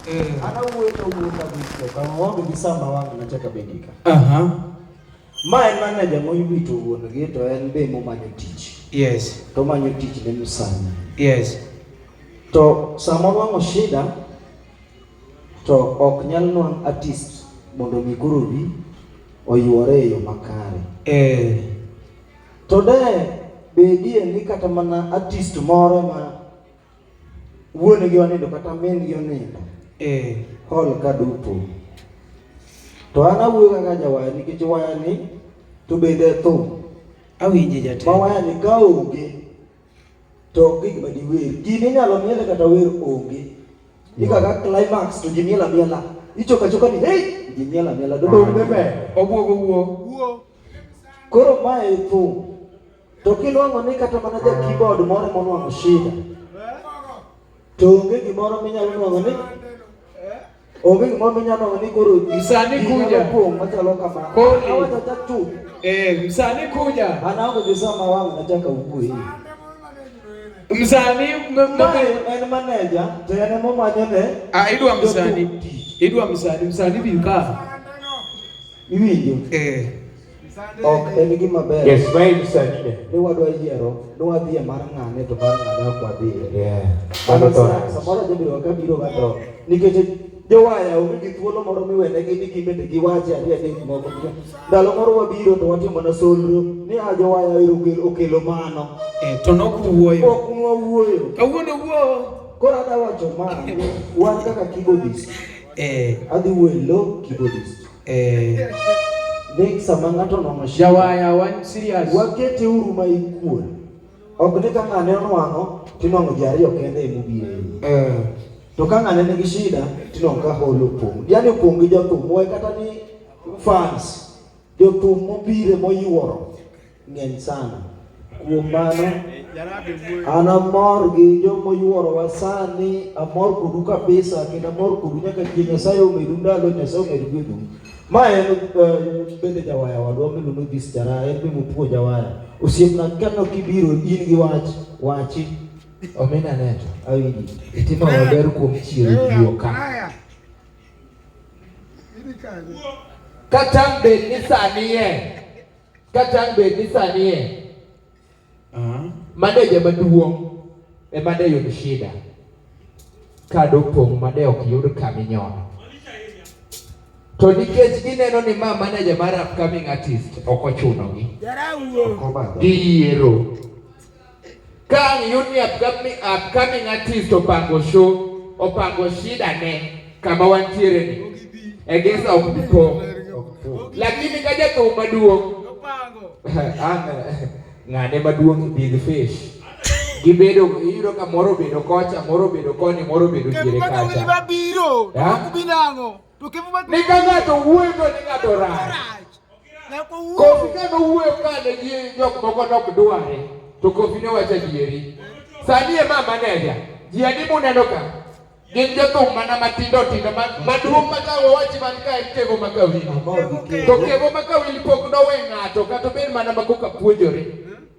An awuoyo to awuoyo kabisa, kama waonge gi sama wang' nachaka bedi ka. Aha. Ma en manager moywito wuon gi to en be momanyo tich. Yes. To omanyo tich ne msanii. Yes. To sama onwang'o shida to ok nyal nwang' artist mondo mi koro bi oyuore e yo makare. Eh. To de bedie ni kata mana artist moro ma wuon gi onindo kata min gi onindo Eh. hall ka dupo. To an awuoyo kaka jawaya nikech waya ni to bende thum. Awinji Ma jatelo. waya ni ka onge to ok gik ma diwer. Gini inyalo miele kata wer onge. Ikaka climax to ji miel amiela. Ichoka choka ni hey, ji miel amiela. To onge ber. Obwogo wuo. Koro mae e thum. To kinwang'o ni kata mana ja keyboard moro monwang'o shida. To onge gimoro minyalo nwang'o ni onge gimoro minyalo nwang'o ni koro Msanii ji kuja. nyalo pong' machalo kama. Koli. Awacho acha chuth. Eh, msanii kuja. An aonge gi sama wang' nachaka wuoye. Msanii Mae en manager to en ema omanyo ne Ah, idwa msanii. jothum tich. Idwa msanii, msanii bi ka. Iwinjo? Eh. Ok en gima ber. Yes, mae msanii ne. Ni wadwa yiero ni wadhi e mar ng'ane to mar ng'ane ok wadhiye. Yeah. Mano Mano to rach. samoro jobiro ka biro ga to nikech jowaya onge gi thuolo moro miwenegi ni gin bende giwache ariyo adek moko. Ndalo moro wabiro to watimo mana solro ni a jowaya ero okelo mano. Eh, to nok wuoyo. Ok nwawuoyo. Kawuono wuo. Koro adwa wacho ma wan kaka keyboardist Eh, adhi wuoyo e lo keyboardist. eh. Ni sama ng'ato onwang'o shida, Jawaya wan serious. wakete uru ma equal. Ok ni ka ng'ane onwang'o tinwang'o ji ariyo kende emobiro e iye. Eh. To ka ng'ane nigi shida tinwang'o ka hall opong'. Yani opong' gi jothum, we kata ni fans, jothum mobiro moyuoro ng'eny sana. Kuom mano, an amor gi jomoyuorowa sani, amor kodu kabisa kendo amor kodu nyaka chieng' Nyasaye omedu ndalo, Nyasaye omedu gwedhu. Ma en bende jawaya wadwa miluongo ni This Jara, en be mopuonja waya. Osiepna kaneno kibiro in gi wach, wachi. Omina neto. Awinji. Itimo maber kuom chiero juoka. Kata bed ni sani e. Kata bed ni sani e. Ah. Maneja maduong' ema de yud shida. Ka dopong' ma de ok yud kaminyono. To nikech gineno ni ma manager mar upcoming artist ok ochunogi. Giyiero. Ka ang' yud ni upcoming artist opango show, opango shida ne kama wantiere ni. Egesa ok bi pong'. Lakini ka jathum maduong' ang' ng'ane maduong' big fish. Gibedo iyudo ka moro obedo kocha, moro obedo koni, moro obedo diere kacha. Ha? Ni ka ng'ato wuoyo to ni ng'ato rach. Kofi ka nowuoyo ka ne ji jok moko nok dware, to Kofi ne wacho adieri. Sani e ma manager, ji adi muneno ka? Gin jothum mana matindo tindo maduong' ma ka wawachi man ka en Kevo Makawili. To Kevo Makawili pok nowe ng'ato kata obed mana ma koka puonjore.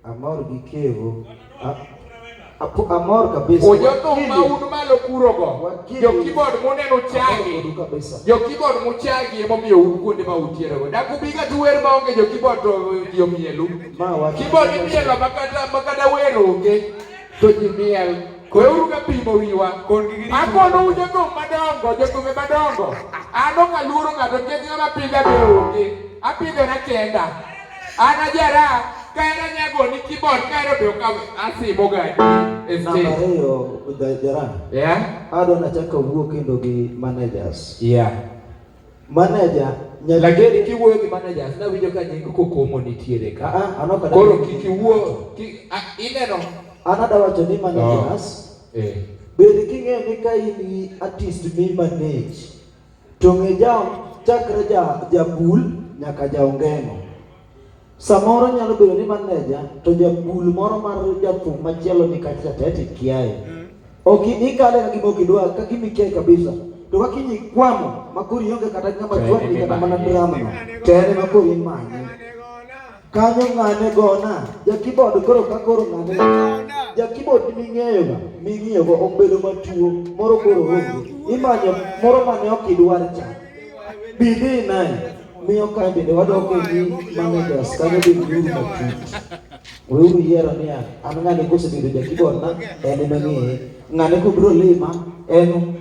Amor gi Kevo. Amor kabisa. Jothum ma un malo kurogo, Wakili. jo keyboard muneno Amor chagi. kodu kabisa. Jo keyboard muchagi emomiyo un kuonde ma utierego. Dak ubiga to wer maonge jo keyboard to ji omielu. Ma wach. Keyboard imielo makata wer onge to ji miel. Weuru ka pimo wiwa. Akono jothum madongo, jothumbe madongo. An ok aluoro ng'ato nikech ng'ama pidha be onge. Apidhora kenda. An ajara ka en anya goni keyboard ka en be ok asimo ga e Namba stage. ariyo, Jara. Yeah? Adwa nachako wuo kendo gi managers. Yeah. Manager nyaka Lakini kiwuoyo gi managers nawinjo ka nying Kokomo nitiere ka. Ah, ah, an ok adwa- Koro kik iwuo, ineno. An adwa wacho ni managers Eh. bed king'eyo ni ka in gi artist mi manage to ng'e ja chakre ja jabul nyaka ja ongeng'o. Samoro nyalo bedo ni manager to jabul moro mar jathum machielo ni kacha tete kiaye. Ok ikale ka gima ok idwa ka gima ikiaye kabisa. To ka kiny ikwamo ma koro ionge kata ng'ama To en chwakni kata mana emimanye. drama no to en ema koro imanye. Kanyo ng'ane gona. Ja keyboard koro ka koro ng'ane. Ja keyboard ming'eyo ga, ming'iyo go obedo matuo, moro koro onge. Imanyo moro mane ok idwar cha. Bidhi naye. Miyo kae bende wadok e ni managers kanyo bende uru matut. Weuru yiero niya, an ng'ane kosebedo ja keyboard na, en ema ng'eye. Ng'ane kobiro lima, en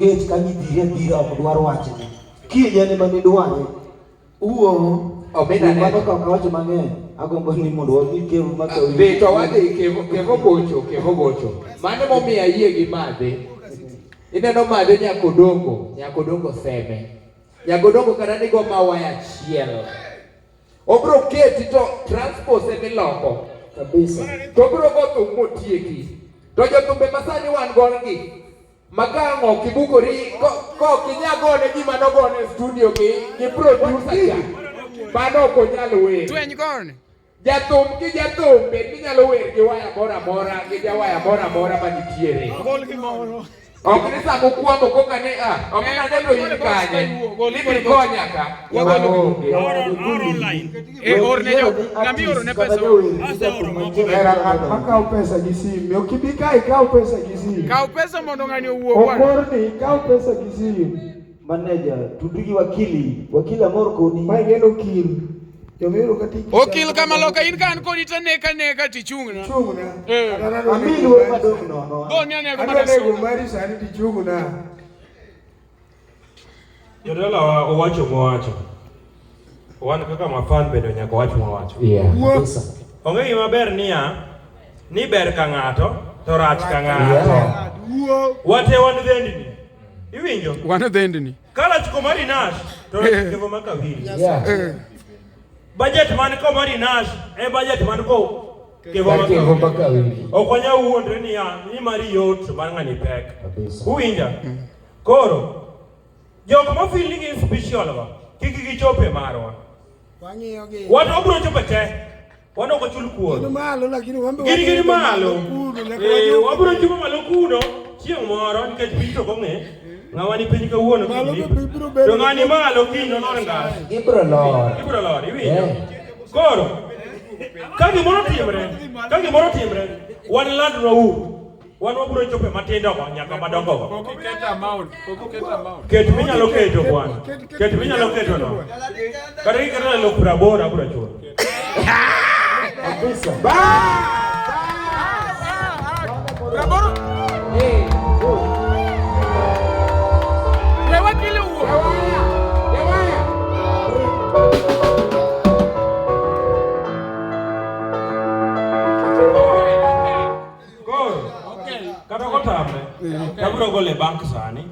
gate kanyo idhire adhira ok dwar wachne. Kiny en ema nidware. Uo. Omina ne. Mano ka ok awacho mang'eny, agombo ni mondo wadhi kevo ma ka Dhi to wadhi kevo kevo gocho, kevo gocho. Mano momiyo ayie gi madhe. Ineno madhe nyakodongo, nyakodongo seme. Nyakodongo kata nigo mawaya achiel. Obro keti to transpose emiloko. Kabisa. To obro go thum motieki. To jothumbe masani wan go gi ma ka ang' ok ibukori ko ok inya gone gima nogone e studio gi producer cha, mano ok onyal wer. Tweny koni. Jathum ki jathum bed ni nyalo wer gi waya moro amora gi jawaya moro amora manitiere. Ok ni sama ukwamo koka ni ah, ok ni ane to in kanye, ni bi konya ka. Onge. Eh, orne jo, ng'ama ioro ne pesa. Hera ng'at makawo pesa gi simu. Ok ibi ka ikaw pesa gi simu. Kaw pesa mondo ng'ani owuo bwana. Okorni ikaw pesa gi simu. Manager, tudri gi wakili, wakili amor kodi. Ma ing'e okil. Joma iyudo ka tich. Okil kama loka in ka an kodi to neka neka tichung'na. Chung'na. Eh. Kata nadwa Amil nego wuoyi mari madong' sani. nono. Goni anego Adwa mana nego suna. mari sani tichung'na. Jodala owacho mowacho. Wan kaka mafan bende nyaka wach mowacho. Yeah. Kabisa. Onge gima ber niya, ni ber ka ng'ato to rach ka ng'ato. Wate wan dhendni. Iwinjo? Wan dhendni. Ka rach komari Nash, to rach kevo makawili. Yeah. Budget man komari Nash, e budget man ko kevo Kevo makawili. makawili. Ok wanyal wuondre niya, ni mari yot to mar ng'ani pek. Kabisa. Uwinja? Koro, jok ma feel ni gin special go, kik gichop e marwa. Wang'iyo gi. Wan wabiro chopo te. Wan ok wachul kuor. Gin malo lakini wan be Gin gin wadhi malo. kuno, nyaka Eh, wachop. wabiro chopo malo kuno chieng' moro nikech piny to ok ong'e. Ng'ama ni piny kawuono Malo kiny ni- be biro bedo To ng'ani malo kiny nolor ngas. Ibro lor. Ibiro lor, iwinjo? Eh. Koro, ka gimoro timre, ka gimoro timre, wan landnwa uru. Wan wabiro chopo e matindo go nyaka madongo go. Pok oket amount, pok oket amount. Ket minyalo keto bwana. Ket minyalo keto no. Kata kiketo eluf praboro abiro chulo. Kabisa. Raboro. Eh. We wakili owuo. Jawaya. Jawaya. Koro, kata kotame, abiro golo e bank sani.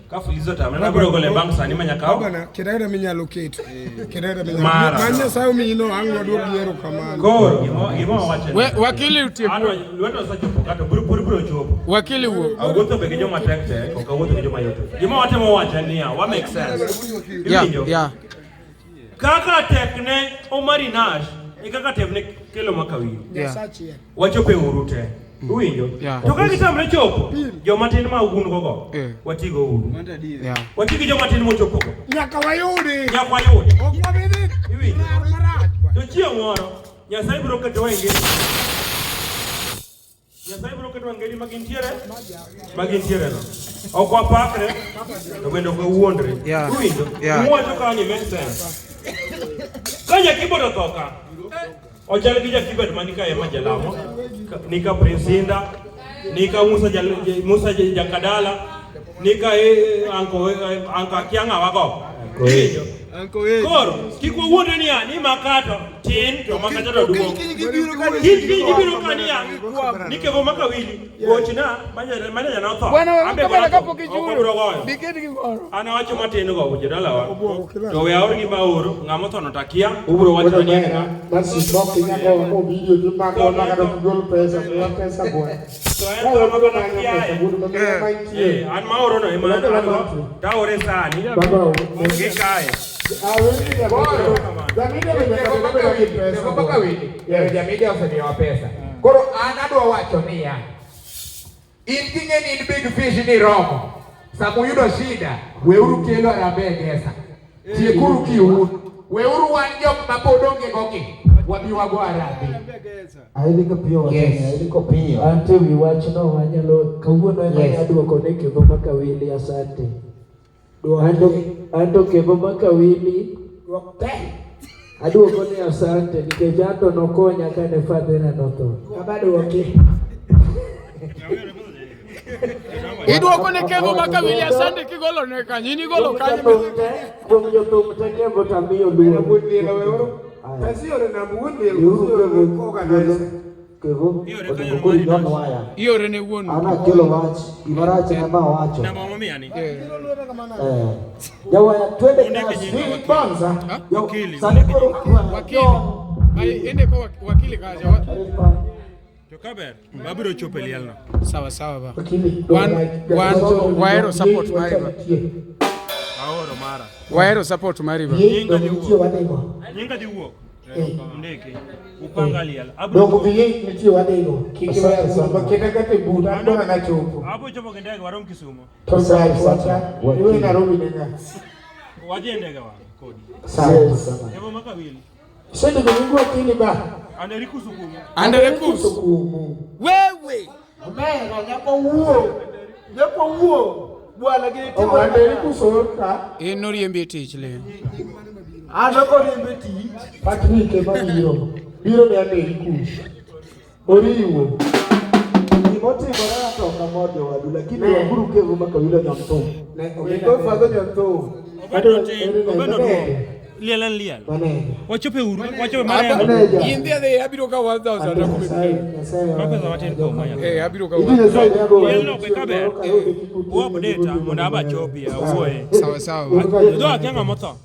Ka Fuliza otame, abiro golo e bank sani ma nyaka kaw. Bwana, kidera minyalo keto. Kidera minyalo. Mara. Ma Nyasaye omiyi no ang' waduok gi erokamano. Koro, gima wawacho ni- We wakili utiek. An lweta osechopo kata buru buru biro chopo. Wakili wuo. Awuotho be gi joma tek tek, ok awuotho gi joma yot. Gima watemo wacho en niya, wa make sense. Yeah, Iwinjo? yeah. Kaka tek ne Omari Nash, e kaka tek ne Kelo Makawili. Yeah. Wachopo e uru te. Uwinjo? Yeah. To ka gitamre chopo, joma tin ma ugun go go, Eh. watigo uru. Yeah. Wati gi joma tin mochopo go. Nyaka wayudi. Nyaka wayudi. Ok wabi dhi Iwinjo? rar marach. To chieng' moro, Nyasaye biro ketowa e ngima. Nyasaye biro ketowa e ngima ma gintiere, ma gintiere no. Ok wapakre, to bende ok wawuondre. Yeah. Uwinjo? Yeah. Uwacho ka ni make sense. Ka jakibod otho ka, ochal gi jakibet man ka ema jalamo, ni ka Prince Inda, ni ka Musa, Jal, Musa Jakadala, ni ka anko, anko Akiang'a wago. Iwinjo? Koro, kik wawuondre niya, ni makato tin to makacha to duong'. Kiny kiny gibiro ka niya, ni kevo makawili, gochna, manager notho. Bwana we An be kamera gona tho, kapok ok ichulo. wabiro goyo. Biket gimoro. An awacho matin go jodalawa. To we aor gi maoro, ng'ama otho no takia, ubiro wacho ni Omera, basi mok inyalo go video timako kata ok igol pesa, miwa pesa bwana. To en Ka tho wabiro makata manyo kiaye. pesa wuod mamera ma Eh, intie. an maoro no ema an go, taore sani, Baba, gi kae. awinjo Koro, Jamida be nyaka Kevo bed gi Makawili, pesa. Kevo Makawili, ero Jamida osemiyowa pesa. Koro an adwa wacho niya, in king'e ni in big fish ni romo, sama uyudo shida, weuru kelo harambee e gesa. Tiekuru kiun. Weuru wan jok ma pod onge go gi, wabi wago harambee. Aidhi piyo wachni, Yes. aidhi kopiyo. Ante wi wachno wanyalo kawuono ema Yes. aduoko ne Kevo Makawili asante. Anto anto Kevo Makawili aduoko ni asante nikech anto nokonya kane fadhina notho. Abaduoki. Iduoko ne Kevo Makawili asante kigolo ne kanyo. In igolo kanyo. Kuom jothum te Kevo to amiyo luor. Iuru Kevo, Kevo, onego koro inyon waya. Iore ne wuon. An akelo wach, gima rach ema awacho. Namba momiya ni. Eh. Jawaya twende kazi. Bonza. Wakili. Sani koro Wakili. Ai ende ko wakili kacha. To kaber, wabiro chopo e lielno. Sawa sawa ba. Wakili. Wan wan wahero support mari ba. Aoro mara. Wahero support mari ba. Nyinga dhi Nitie wuok. wadhigo. Nyinga dhi wuok. Eh. Ndeke. Upanga liel. Abiro Dongo biye nitie wadhigo. Kik iweya budho, keta kata e but, an bora nachopo. Abiro chopo gi ndege warom Kisumo. To drive wacha, iwe Nairobi ne ng'a? Wadhi e ndege wa kodi. Sawa. Kevo Makawili. Isendiko nying wakili ba? Andere Kusukumu. Andere Kus. Kumu. Wewe. Omera nyako wuo. Nyako wuo. Bwana gini timo. Andere Kusorka. En noriembi e tich le. An ok oriembe tich. Patrick ema biro. Biro ne Andere Kus. Oriwo. Gimotimore to ok amor jowadu, lakini waburu Kevo Makawili onyon thum. Godfather onyon thum. Obedo tin, obedo duong'. Liel en liel. Manager. Wachopo e uru, wachopo e marembo. Manager. In dhi adhi abiro ka 1000 akome. Nyasaye. Ma pesa matin kuom manya. Eh abiro ka Iti Nyasaye nyako. Lielno be kaber. U update mondo aba achopi awuoye. Sawa sawa ba. Dho akia ng'ama otho.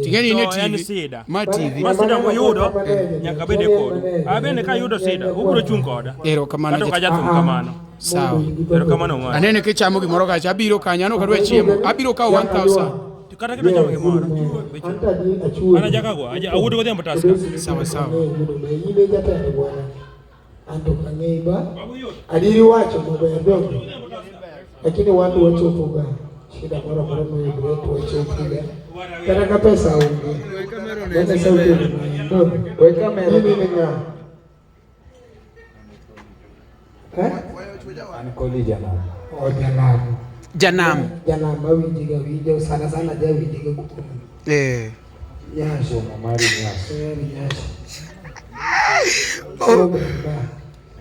Ting'eni in e To en TV. sida. Ma TV. Ma sida muyudo nyaka bede kodu. Abende kayudo sida, ubiro chung' koda. Erokamano. Kata ok ajathum kamano. Sawa. Erokamano mwana. Anene kichamo gimoro kacha abiro kanyo an ok adwa chiemo. Abiro kawo 1000. To kata kidwa chamo gimoro. An ajakagwa, awuodo godhiambo Tusker. Sawa sawa. Ine jatelo bwana. Anto kang'eyi ba. Adieri wacho maber donge. Lakini watu wachopoga shida moro amora moyudore to wachopoga. Kata ka pesa onge. Nene sauti donge. We kamera. Mimi ni ng'a? Eh? An kodi janam. Oh, janam. Janam. Janam awinjiga winjo sana sana jawinjiga kuom Eh. Nyash. Somo mari nyasi. Eh, Nyash. Koro ber ba.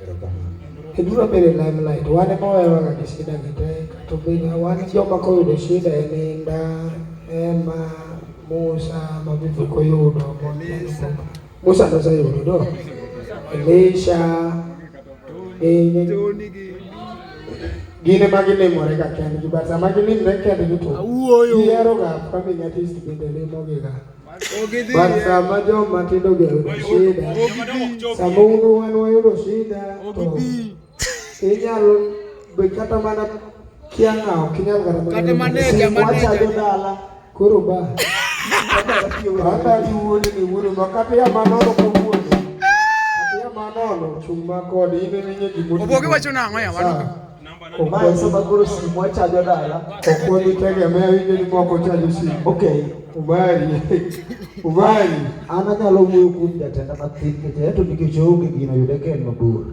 Erokamano. Ibiro bedo e limelight. Wan ema waheroga gi shida gi te. Kata obedo wan joma koyudo shida en Inda, Emma, Musa, ma be pok oyudo. Musa noseyudo do. Elisha, gin ema gilimore ga kendgi, but sama gilimre kendgi to gihero ga upcoming artist bende limogi ga. But sama joma tindo gi oyudo shida, sama un wan wayudo shida to inyalo be kata mana kia ng'a ok inyal kata mana Kata manager, Wachajo dala. Koro ba kata gi wuone ni wuone ma kata ya manono kawuono kata ya manono chung' ma kode in ema ing'e gimotimo. Oboke wacho nang'o ya wan? Mae sama koro simu wachajo dala. Ok wadhi tegemea winjo ni moko chajo simu. Okay. Umari. Umari. An anyalo wuoyo kuom jatenda mathin nikech ento nikech oonge gino oyude ka en mabor.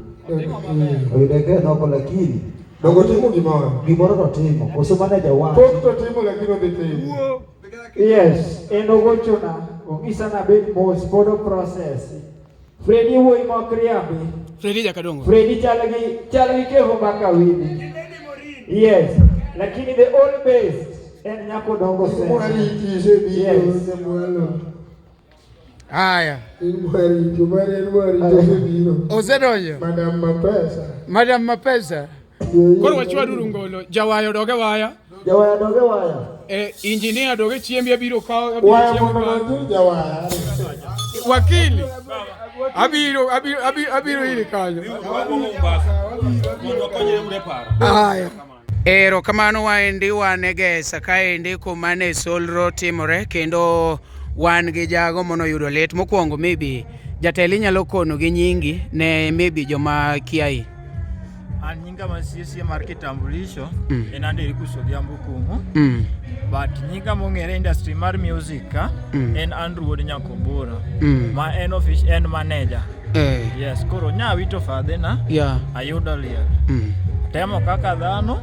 Oyude ka en oko lakini Dongo timo gimoro. gimoro to timo. Koso manager wacho. Pok to timo lakini odhi timo. Yes, en ogochona, onyisa nabed mos, pod o process. Fredi wuoyi ma ok riambi. Fredi Jakadongo. Fredi chal gi chal gi Kevo Makawili. Yes, lakini the all best en nyako dongo sen. Mwariti isebiro Yes. mwalo. Haya. In mwariti, umari en mwariti osebiro. Osedonjo. Madam Mapesa. Madam Mapesa. Koro wachwaduru ngolo. Jawayo doge waya. Jawaya doge waya. Eh, engineer doge chiembi abiro kawo abiro Waya chiemo mondo kawo. odonjir jawaya. Wakili. Abiro abiro abiro abiro iri kanyo. Wago Mombasa. Mondo wakonyre uru e paro. Haya. Ero kamano waendi wan e Gesa kaendi kuma ne solro timore kendo wan gi jago monoyudo lit mokwongo maybe jatelo inyalo kono gi nyingi ne maybe joma kiai. An nyinga masie mar kitambulisho en Andericus Odhiambo Kung'u. But nyinga mong'ere industry mar music ka en Andrew Wuod Nyakobura. Ma en office en manager. Yes, koro nyawito fadhe na ayudo liel. Temo kaka dhano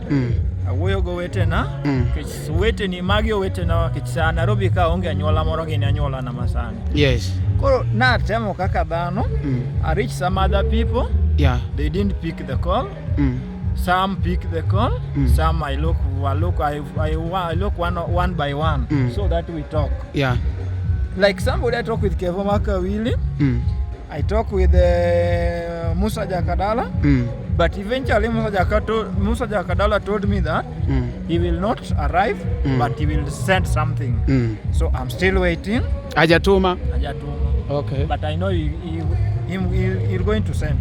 awuoyo go wetena nikech weteni magi owetena nikech sa Nairobi ka onge anyuola moro gin anyuola na masani. Koro natemo kaka dhano I reach some other people they didn't pick the call. Some pick the call, some I look one by one so that we talk. Like somebody I talk with Kevo Makawili, I talk with Musa Jakadala, but eventually Musa Jakadala told me that he will not arrive, but he will send something. So I'm still waiting. Hajatuma. Hajatuma. But I know he's going to send.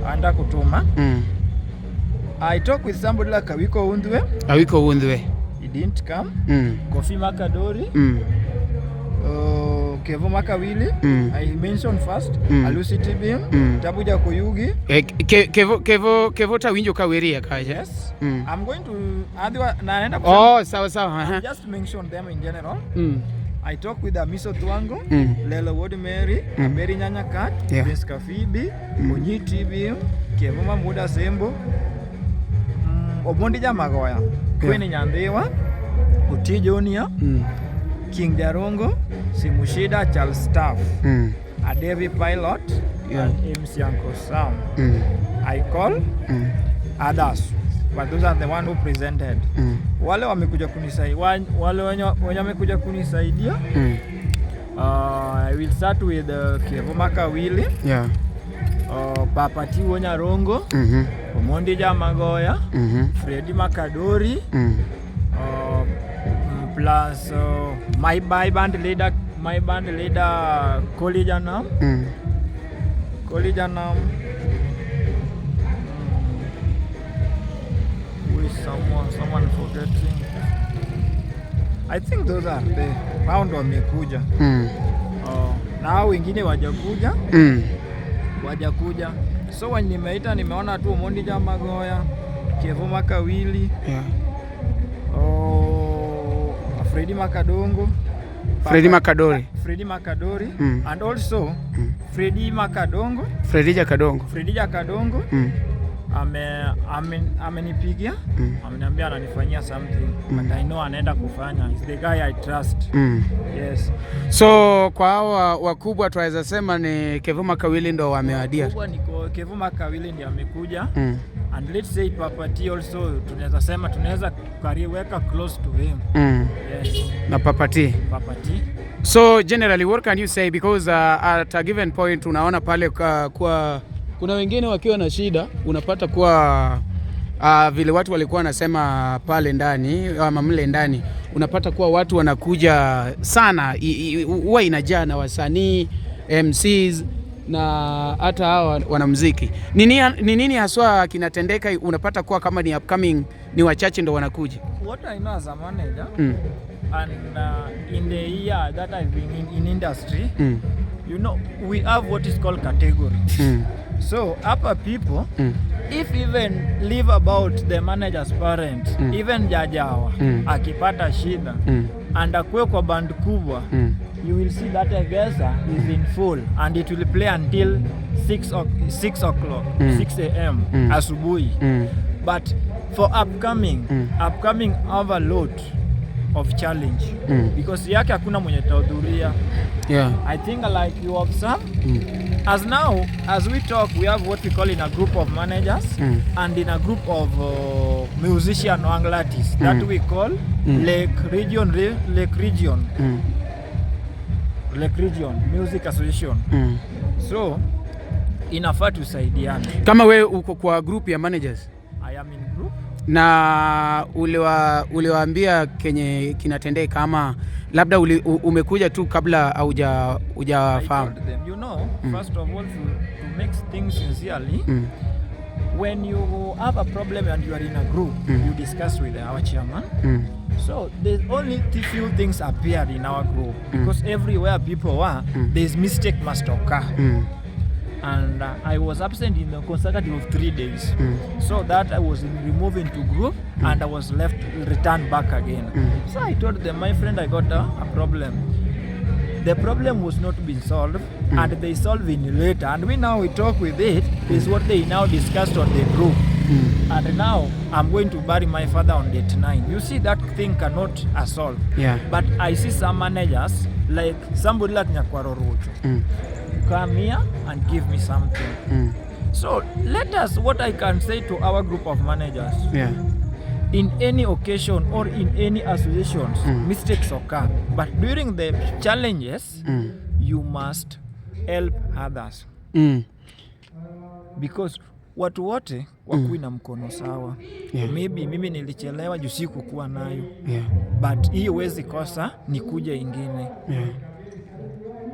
Anda kutuma. I talk with somebody like Awiko Undwe. Awiko Undwe. He didn't come. Kofi Makadori. Kevo Makawili. I mentioned first. Alusi Tibim. Tabuja Koyugi. Eh, Kevo tawinjo ka werie kacha. Yes. I'm going to adhiwa naenda kusema- Oh, sawa sawa. Aha. Just mention them in general. I talk with Amiso Twango, Lelo Wod Mary, Aberi Nyanya Kat, Prince Kafibi, Onyi Tibim, Kevo Mamuda Sembo, Omondi Jamagoya, Queen Nyandhiwa, Oti Junior, King Jarongo, Simushida Charles Staff, Adevi Pilot, and MC Uncle Sam. I call others, but those are the one who presented. Wale wamekuja kunisaidia, wale wenye wamekuja kunisaidia I will start with Kevo Makawili, Papa Tiwo Nyarongo, Omondi Jamagoya, Freddy Makadori, plus my band leader Koli Janam, Koli Janam. Who is someone forgetting? I think those are the hao ndo wamekuja. Na hao wengine wajakuja, wajakuja. So when nimeita nimeona tu Omondi Jamagoya, Kevo Makawili, oh, Freddy Makadongo, Freddy Makadori. Freddy Makadori and also Freddy Makadongo, Freddy Jakadongo. Freddy Jakadongo amenipigia ameniambia ananifanyia something but I know anaenda kufanya. He's the guy I trust. Yes. So kwa hawa wakubwa tunaweza sema ni Kevo Makawili ndo wamewadia. Kubwa ni Kevo Makawili ndiye amekuja and let's say Papa T also tunaweza sema tunaweza kariweka close to him. Yes. Na Papa T. Papa T. So generally what can you say because at a given point unaona pale kwa kuna wengine wakiwa na shida unapata kuwa vile watu walikuwa wanasema pale ndani ama mle ndani unapata kuwa watu wanakuja sana, huwa inajaa na wasanii MCs na hata hawa wanamuziki. Ni nini haswa kinatendeka? Unapata kuwa kama ni upcoming ni wachache ndo wanakuja. What I know as a manager and in the year that I've been in industry, you know, we have what is called category. So upper people, if even leave about the manager's parent, even Jajawa akipata shida and akuwe kwa band kubwa, you will see that Egesa is in full and it will play until 6 o'clock, 6 a.m. Asubuhi. But for upcoming, upcoming have a lot of challenge because yake hakuna mwenye tahudhuria. I think like you observe, as now as we talk, we have what we call in a group of managers and in a group of musician or artists that we call Lake Region Lake Region Music Association. So inafaa tusaidiane. Kama wewe uko kwa group ya managers I am in group. Na uliwaambia kenye kinatendeka ama labda umekuja tu kabla hauja I hujafahamu? told them, first of all, to make things sincerely, when you have a problem and you are in a group, you discuss with our chairman. So there's only few things appeared in our group because everywhere people are, there's mistake must occur. And I was absent in the consecutive of 3 days. So that I was removed into group and I was left returned back again. So I told them, my friend, I got a problem. The problem was not been solved and they solved it later. And we now we talk with it is what they now discussed on the group. And now I'm going to bury my father on date 9. You see that thing cannot solve. But I see some managers like somebody like Nyakwaro Rocho come here and give me something. So let us, what I can say to our group of managers, in any occasion or in any associations, mistakes occur. But during the challenges, you must help others because watu wote wakui na mkono sawa. Maybe mimi nilichelewa juu sikukuwa nayo, but hii huwezi kosa ni kuja ingine.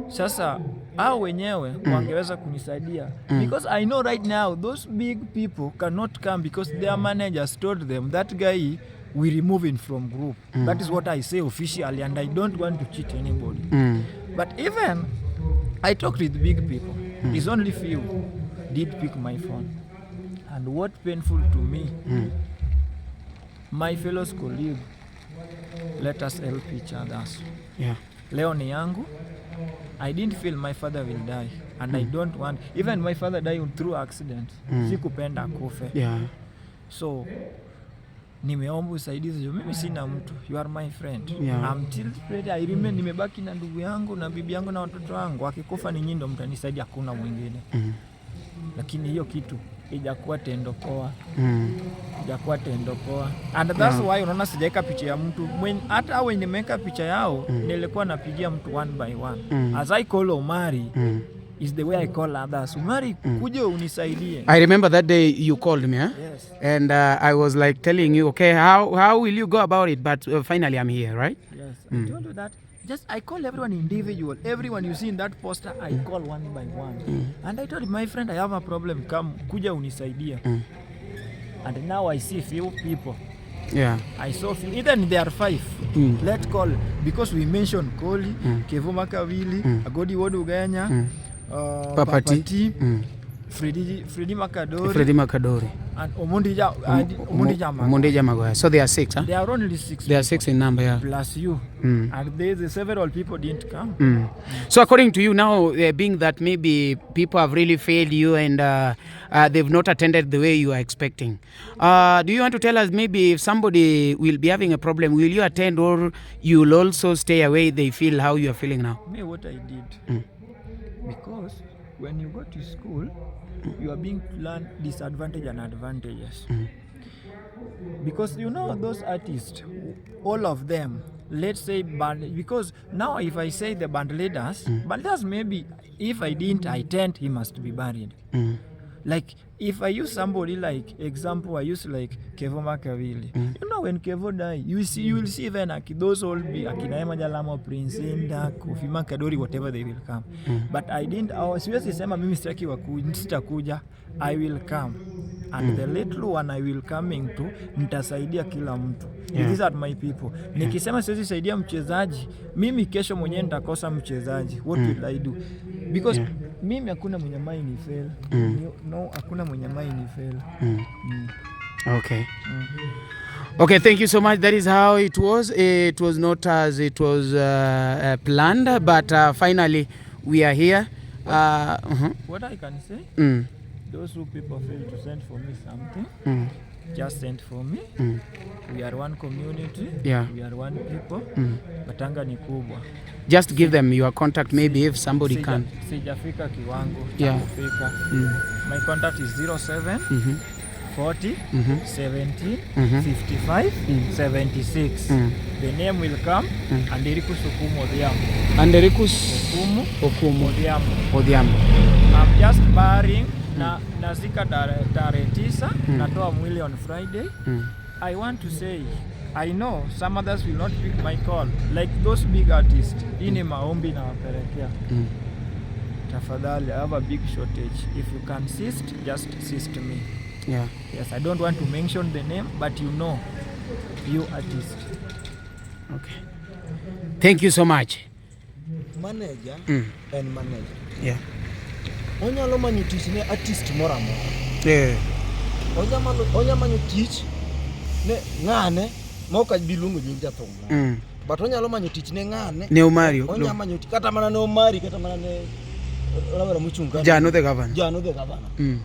Sasa hao wenyewe wangeweza kunisaidia because I know right now those big people cannot come because their managers told them that guy, we remove him from group. That is what I say officially and I don't want to cheat anybody. But even I talked with big people. It's only few did pick my phone. And what painful to me, my fellow colleague, let us help each others. Leo ni yangu. I didn't feel my father will die and I don't want even my father die through accident. Sikupenda akufe. So nimeomba usaidizi juu mimi sina mtu, you are my friend. I'm still ready. I remain, nimebaki na ndugu yangu na bibi yangu na watoto wangu. Akikufa ni nyinyi ndo mtanisaidia, hakuna mwingine. Lakini hiyo kitu ijakuwa tendo poa, ijakuwa tendo poa, and that's why unaona sijaeka picha ya mtu. Hata when nimeweka picha yao, nilikuwa napigia mtu one by one. As I call Omari is the way I call others. Omari, kuja unisaidie. I remember that day you called me, huh? Yes. And I was like telling you, okay, how will you go about it? But finally, I'm here, right? Yes, I told you that. Just I call everyone individual. Everyone you see in that poster, I call one by one. And I told my friend, I have a problem. Come, kuja unisaidie. And now I see few people. I saw few. Even there are five. Let call because we mentioned Koli, Kevo Makawili, Agodi Wodu Genya, Papa T. Papa T, Freddy Makadori, Freddy Makadori. And Omondi Jama. Omondi Jamagoya. So there are six, huh? There are only six. There are six in number, yeah. Plus you. And there's several people didn't come. So according to you now, being that maybe people have really failed you and they've not attended the way you are expecting, do you want to tell us maybe if somebody will be having a problem, will you attend or you'll also stay away? They feel how you are feeling now. Me, what I did, because when you go to school, you are being to learn disadvantage and advantages. Because you know those artists, all of them, let's say band, because now if I say the band leaders maybe if I didn't attend, he must be buried. Like if I use somebody like example, I use like Kevo Makawili. You know when Kevo die, you will see even those all be akina Emma Jalamo, Prince Inda, Kofi Makadori, whatever they will come. But I didn't, oh, siwezi sema mimi sitaki sitakuja. I will come. And the little one I will coming to, nitasaidia kila mtu. These are my people. Nikisema siwezi saidia mchezaji, mimi kesho mwenyewe nitakosa mchezaji. What will I do? Because mimi hakuna mwenye mai ni fail. No, hakuna mwenye mai ni fail. Okay. Okay, thank you so much. That is how it was. It was not as it was planned, but finally we are here. What I can say, those who people fail to send for me something, just send for me. We are one community. We are one people. Matanga ni kubwa. Just give them your contact, maybe if somebody can. Sijafika kiwango cha kufika. My contact is 07 40 17 55 76. The name will come, Anderikus Okumu Odhiambo. Anderikus Okumu Okumu Odhiambo. Odhiambo. I'm just burying na nazika tarehe 9, natoa mwili on Friday. I want to say I know some others will not pick my call like those big artists. Hii ni maombi nawapelekea. Tafadhali, I have a big shortage. If you can assist, just assist me. Yes, I don't want to mention the name, but you know, you artist. Okay. Thank you so much. Manager and manager. Onyalo manyo tich ne artist moro amora. Eh. Onyalo manyo tich ne ng'ane ma ok abi luongo nying jathum. But onyalo manyo tich ne ng'ane. Ne Omari. Onyalo manyo tich kata mana ne Omari kata mana ne rawera mochung' kanyo. Jano the governor. Jano the governor.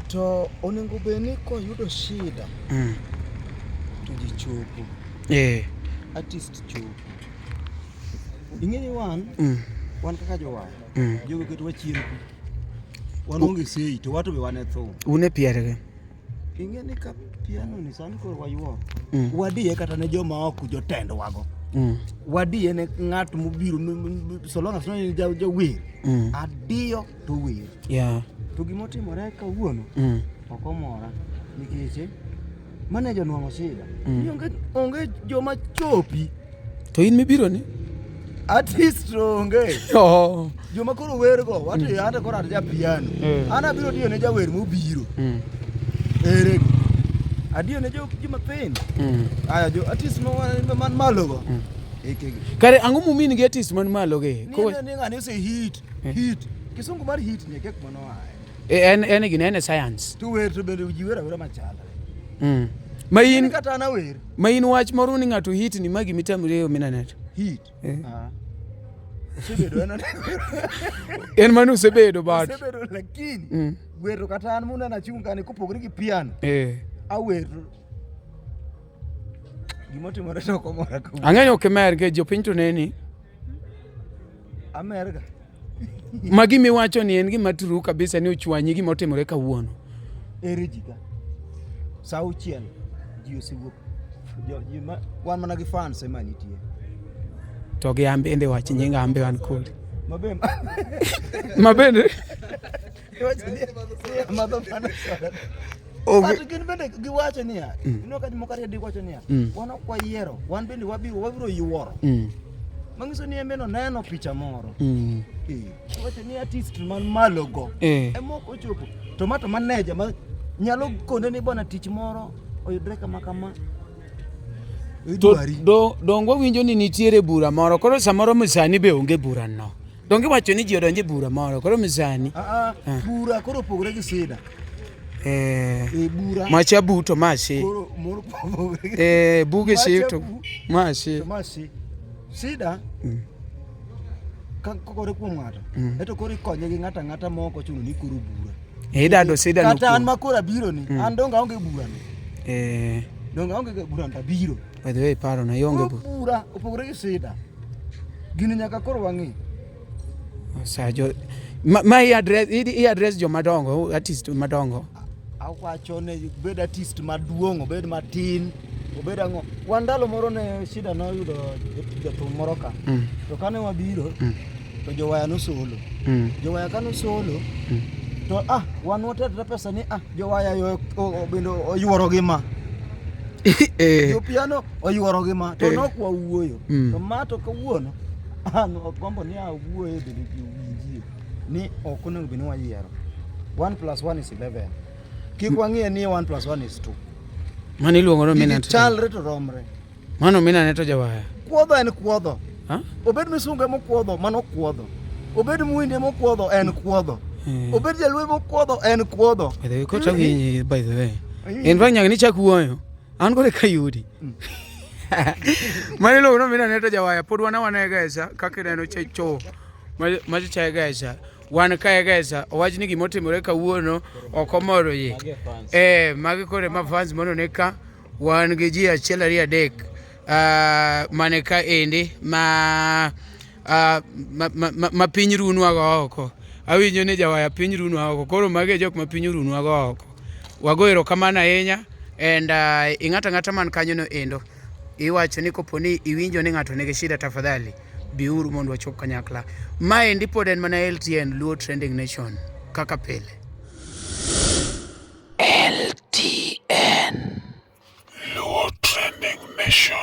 To onego bed ni koyudo shida to ji chopo. Artist chopo. Ing'e ni wan wan kaka jowaya. Jogo ketowa chien ku. Wan onge sei to wato be wan e thum. Un e piergi. Ing'e ni ka piano ni sani koro wayuoro. Wadiye kata ne joma ok jotendwago. Wadiye ne ng'at mobiro so long as en jawer. Adiyo to wer. To gimotimore kawuono ok omora nikech manager onwang'o shida. Ni onge joma chopi. To in mibiro ni? Artist onge. Joma koro wer go wato ante koro an ja piano. An abiro diyo ne jawer mobiro. Ere. Adiyo ne joma thin. Aya jo artist man malo go. Ekegi. Kare ang'o momin gi artist man malo gi? Ni ng'ani ose hit. Hit. Kisungu mar hit ni kek mano ae. En gine en science. To wer to bende ji wer awera machalre. Ma in kata an awer. Ma in wach moro ni ng'ato hit ni magi mitamre Omina Neto. Hit. Osebedo en En mano osebedo but. Osebedo lakini wer to kata an munena achung' kani kopogore gi piano. Awer gimotimore to ok omora kawuono. Ang'eyo ok imer nikech jopiny to neni. Amerga. Ma gima iwacho ni en gima true kabisa ni ochwanyi gima otimore kawuono. Ere ji ka? Sa auchiel ji osewuok. Wan mana gi fans ema nitie. To gi an bende wach nyinga an be an kodi. Mabe. Mabende. Madho mana soda. But gin bende giwacho niya, ineno ka jomoko ariyo giwacho niya, wan ok wayiero, wan bende wabiro yuoro. Manyiso ni en bende oneno picha moro. Owacho ni artist man malo go ema ok ochopo. To ma to manager ma nyalo kone ni bwana tich moro oyudre kama kama. To dong wawinjo ni nitiere bura moro, koro samoro msani be onge bura no. Donge iwacho ni ji odonje bura moro, koro msani. Bura koro opogore gi sida. Bura. Macha bu to ma si. Koro moro opogore. Buge si to ma si. To ma si. Sida. Ka kogore kuom ng'ato. Eto koro ikonye gi ng'ato ang'ata ma ok ochuno ni koro bura. Idado sida no. Kata an ma koro abiro ni, an donge aonge bura ni. Donge aonge bura to abiro. By the way, paro na ionge bura. Bura opogore gi sida. Gini nyaka koro wang'i. Sajo ma i address i address joma dongo, artist madongo. Awacho ne bed artist maduong', obed matin, obed ang'o. Wan ndalo moro ne shida noyudo jathum moro ka. To kane wabiro, to jowaya nosolo. Jowaya ka nosolo, to wan waterre pesa ni jowaya yo bende oyuoro gi ma. Jopiano oyuoro gi ma, to nok wawuoyo. To ma to kawuono, an agombo ni awuoye bende ji owinjie ni ok onego bed ni wayiero. 1 + 1 is 11. Kik wang'iye ni 1 + 1 is 2. Mano iluongo ni Omina Neto. Chalre to romre. Mano Omina Neto jawaya. Kuodho en kuodho. Obed misungu ema okuodho, mano kuodho. Obed muhindi ema okuodho, en kuodho. Obed jaluo ema okuodho, en kuodho. By the way, kota winyi, by the way. In fact, nyaka nichak wuoyo. An kore kayudi. Mano iluongo ni Omina Neto jawaya. Pod wan awana e gesa, kaka ineno cho. Macho chae gesa. Wan kae gesa, owach ni gimotimore kawuono ok omoro ji. Magi kore ma fans mondo ne ka wan gi ji achiel ariyo adek mane ka endi ma piny runwa go oko. Awinjo ni jawaya piny runwa oko. Koro magi e jok ma piny runwa go oko. Wago erokamano ahinya and ing'ato ang'ata man kanyo no endo. Iwacho ni kopo ni iwinjo ni ng'ato nigi shida tafadhali biuru mondo wachop kanyakla. Maendi pod en mana LTN Luo Trending Nation kaka pile. LTN Luo Trending Nation.